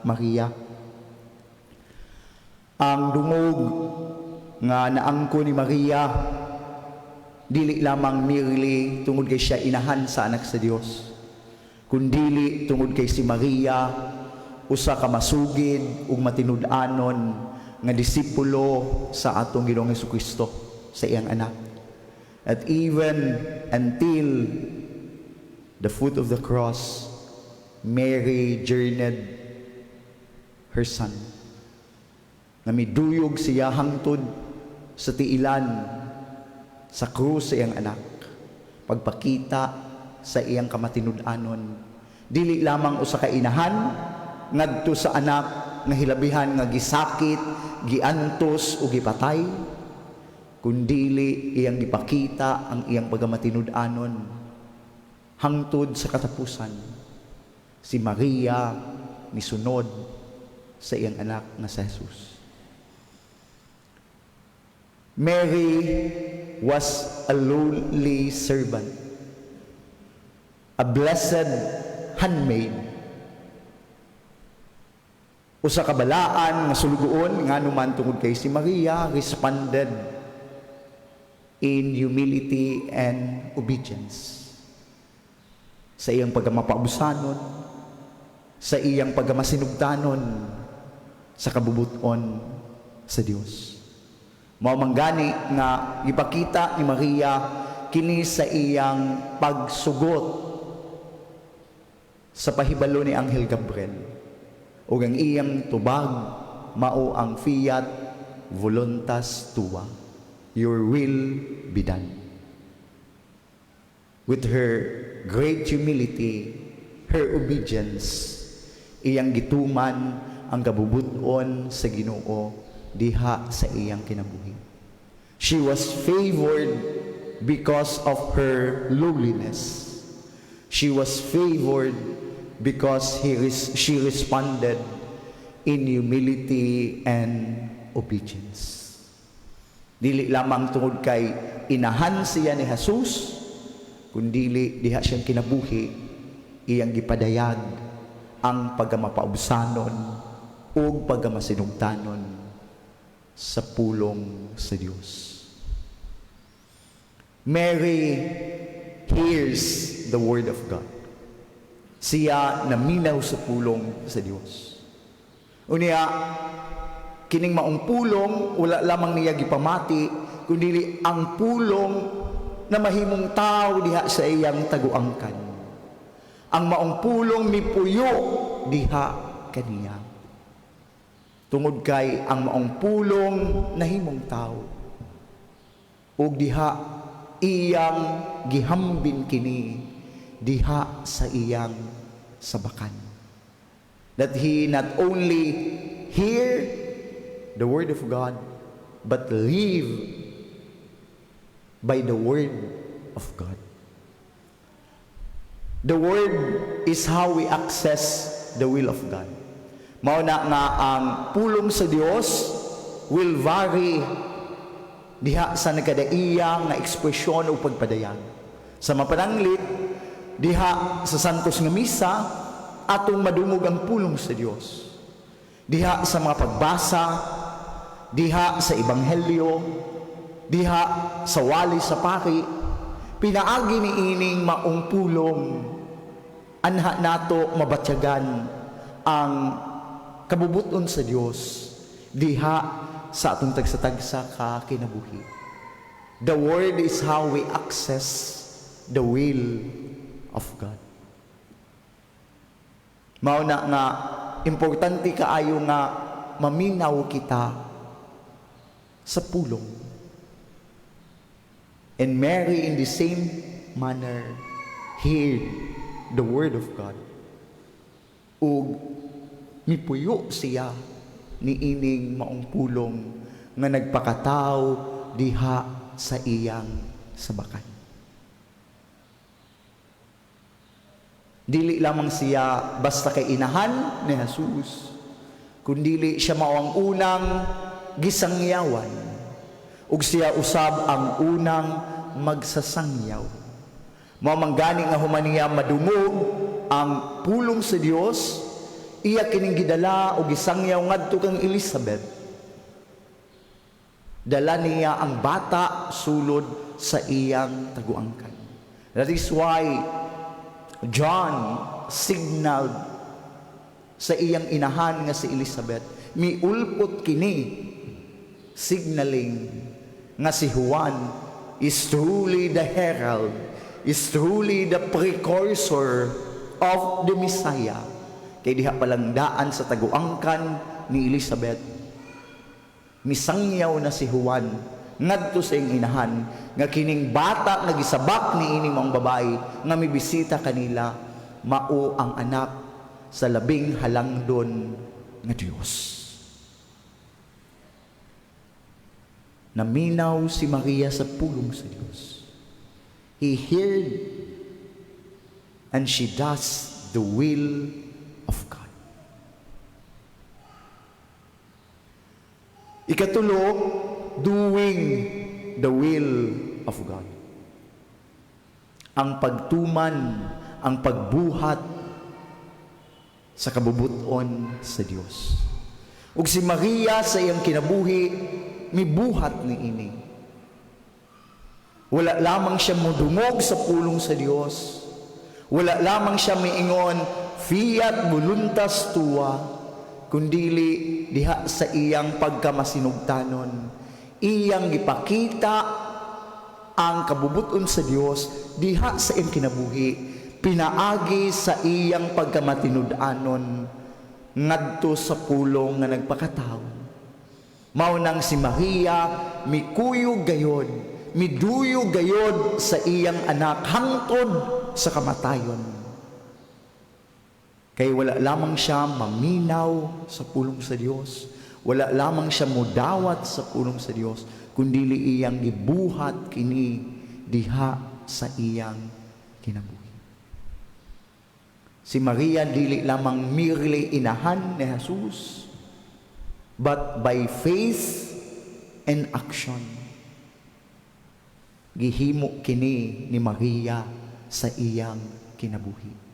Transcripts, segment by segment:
Maria. Ang dungog nga naangko ni Maria dili lamang merely tungod kay siya inahan sa anak sa Dios, kundili tungod kay si Maria usa ka masugid ug matinud-anon nga disipulo sa atong Ginoong Kristo, sa iyang anak. At even until the foot of the cross, Mary journeyed her son. Nga miduyog siya hangtod sa tiilan sa krus sa iyang anak. Pagpakita sa iyang kamatinud-anon. Dili lamang usa ka inahan ngadto sa anak nga hilabihan nga gisakit, giantos o gipatay, kundili iyang gipakita ang iyang pagkamatinud-anon hangtod sa katapusan. Si Maria misunod sa iyang anak nga si Jesus. Mary was a lowly servant, a blessed handmaid. Usa ka balaan nga sulugoon, ngano man tungod kay si Maria responded in humility and obedience. Sa iyang pagkamapaubsanon, sa iyang pagkamasinugtanon, sa kabubuton sa Dios. Mao man gani nga ipakita ni Maria kini sa iyang pagsugot sa pahibalo ni Anghel Gabriel. Ug ang iyang tubag mao ang "Fiat voluntas tua." Your will be done. With her great humility, her obedience, iyang gituman ang kabubuton sa Ginoo diha sa iyang kinabuhi. She was favored because of her lowliness. She was favored because she responded in humility and obedience. Dili lamang tungod kay inahan siya ni Jesus, kundili diha siyang kinabuhi, iyang gipadayag ang pagkamapaubsanon ug pagkamasinugtanon sa pulong sa Dios. Mary hears the word of God. Siya naminaw sa pulong sa Dios. Unya, kining maong pulong, wala lamang niya gipamati, kundi ang pulong na mahimong tao diha sa iyang taguangkan. Ang maong pulong mipuyo diha kaniya. Tungod kay ang maong pulong nahimong tao. Ug diha iyang gihambin kini diha sa iyang sabakan. That he not only hear the word of God, but live by the word of God. The word is how we access the will of God. Mao na nga ang pulong sa Dios will vary diha sa nagkadaiya nga ekspresyon o pagpadayag. Sa mapananglit, diha sa Santos nga Misa, atong madungog ang pulong sa Dios. Diha sa mga pagbasa, diha sa Ebanghelyo, diha sa wali sa pari, pinaagi ni ining maong pulong, anha nato mabatyagan ang kabubuton sa Dios diha sa atong tagsa-tagsa ka kinabuhi. The word is how we access the will of God. Mao na nga importante kaayo nga maminaw kita sa pulong. And Mary, in the same manner, heard the word of God. Ug mipuyo siya ni ining maong pulong nga nagpakataw diha sa iyang sabakan. Dili lamang siya basta kay inahan ni Jesus, kundili siya mao ang unang gisangyawan ug siya usab ang unang magsasangyaw. Mao man gani nga human niya madungog ang pulong sa Dios, Iya kining gidala og gisangyaw ngadto kang Elizabeth. Dala niya ang bata sulod sa iyang taguangkan. That is why John signaled sa iyang inahan nga si Elizabeth, miulpot kini, signaling nga si Juan is truly the herald, is truly the precursor of the Messiah. Kay diha palang daan sa taguangkan ni Elizabeth, misangyaw na si Juan ngadto sa iyang inahan nga kining bata nga gisabak ni ining mga babae nga mibisita kanila mao ang anak sa Labing Halangdon nga Dios. Naminaw si Maria sa pulong sa Dios. He heard and she does the will of God. Ikatulo, doing the will of God. Ang pagtuman, ang pagbuhat sa kabubuton sa Dios. Ug si Maria sa iyang kinabuhi mibuhat niini. Wala lamang siya modungog sa pulong sa Dios. Wala lamang siya miingon, "Fiat voluntas tua," kundili diha sa iyang pagkamasinugtanon, iyang gipakita ang kabubuton sa Dios diha sa iyang kinabuhi, pinaagi sa iyang pagkamatinud-anon ngadto sa Pulong nga nagpakatawo. Mao nang si Maria mikuyog gayod, miduyog gayod sa iyang anak hangtod sa kamatayon. Kay wala lamang siya maminaw sa pulong sa Dios, wala lamang siya mudawat sa pulong sa Dios, kundili iyang gibuhat kini diha sa iyang kinabuhi. Si Maria dili lamang merely inahan ni Jesus, but by faith and action gihimo kini ni Maria sa iyang kinabuhi.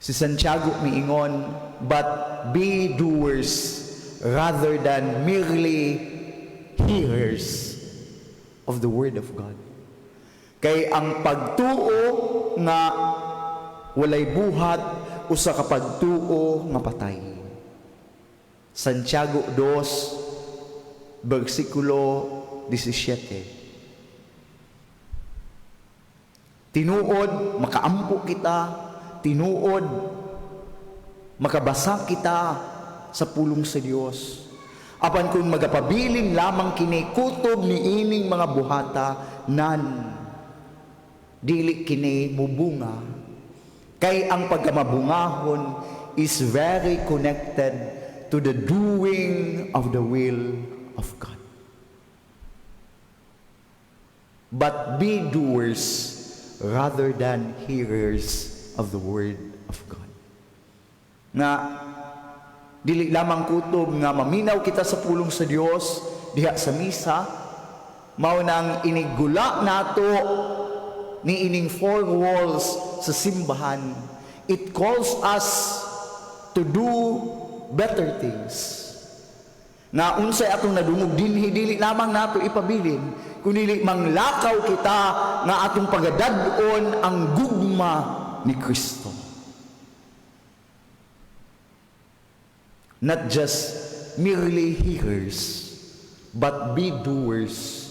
Si Santiago miingon, "But be doers rather than merely hearers of the word of God." Kay ang pagtuo nga walay buhat, usa ka pagtuo nga patay. Santiago 2 bersikulo 17. Tinuod makaampo kita, tinuod makabasa kita sa pulong sa Dios. Apan kung magapabilin lamang kini kutob ni ining mga buhata nan, dili kini mubunga. Kay ang pagkamabungahon is very connected to the doing of the will of God. But be doers rather than hearers of the word of God. Nga dili lamang kutob nga maminaw kita sa pulong sa Dios diha sa misa, mao nang inigula nato ni ining four walls sa simbahan. It calls us to do better things. Nga unsay atong nadungog dinhi, dili lamang nato ipabilin, kundi manglakaw kita nga atong pagadad-on ang gugma ni Kristo. Not just merely hearers, but be doers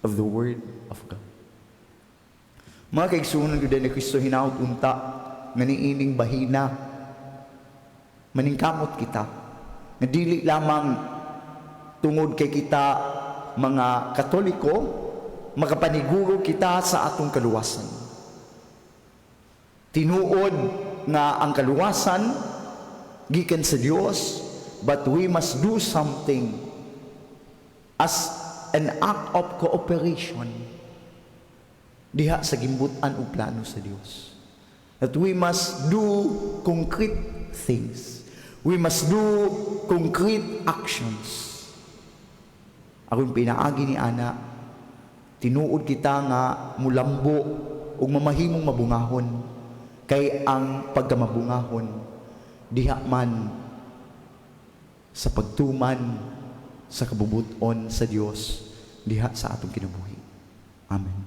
of the word of God. Mga kaigsuonan gyud ni Kristo, hinaot unta nga niining bahina maningkamot kita nga dili lamang tungod kay kita mga Katoliko makapaniguro kita sa atong kaluwasan. Tinuod nga ang kaluwasan gikan sa Dios, but we must do something as an act of cooperation diha sa gimbutan og plano sa Dios. That we must do concrete things. We must do concrete actions. Aron pinaagi ni ana, tinuod kita nga mulambo ug mamahimong mabungahon. Kay ang pagkamabungahon diha man sa pagtuman sa kabubuton sa Dios diha sa atong kinabuhi. Amen.